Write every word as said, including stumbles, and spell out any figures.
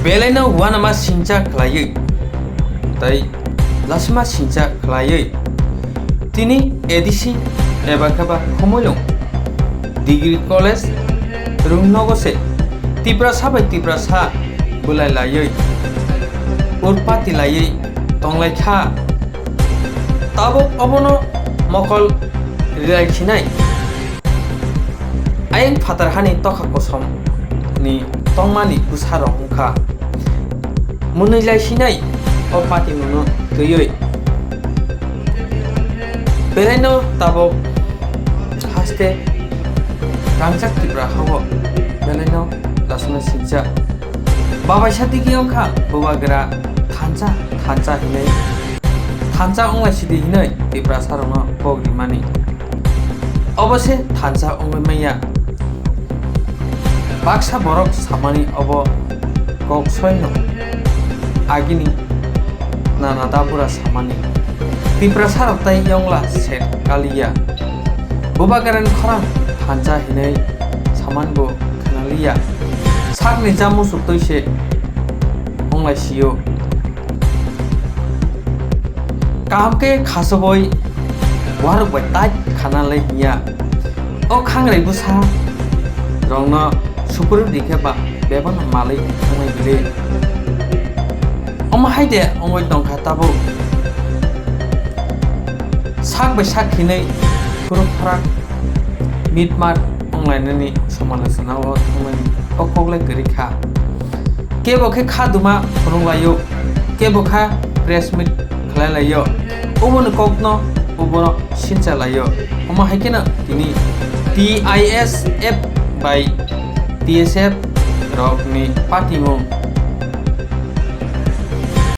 Belaino uanama singcha khlaiwi tei lasima singcha khlaiwi tini A D C eba khe ba Khumulwng Degree College rungnogo se Tiprasa bai Tiprasa bwlai laiwi urpati laiwi tonglaikha. Tabuk obono mokol rilai khinai. Ayang phatar hani tokha kosom ni tongmani bwsarok wngkha. Mwnwi lai sinai o patimungno twiwi. Belaino tabuk haste rangjak Tripura hao belaino lasuna singcha. Babaisa digi wngkha bubagra thansa thansa hinwi. Thansa wnglaisidi hinwi Tiprasarokno kok rimani. Obo se thansa wngwi manya. Baksa borok samani obo kok soino agini nana dabura samani. Tiprasarok tai yongla set kaliya. Bubagrani khorang thansa hinwi saman bo khnaliya. Sakni jamu suktwi se wnglaisio. Kaham khe khasubui warok bai tai khana le hinya. O khangrai bwsa rokno supuri di khe ba bebak no malai thangnai bile. Omo hai de wngwi tongkha tabuk. Sak bai sak hinwi phuruk phrak mitmat wnglainani samalochona o thangnani o kok lai kwrwi kha. Kebo khe kha duma phunuk laio, kebo kha press meet khlai laio. Oboni kokno obono sincha laio. Omo hai kheno tini T I S F bai T S F rokni patimung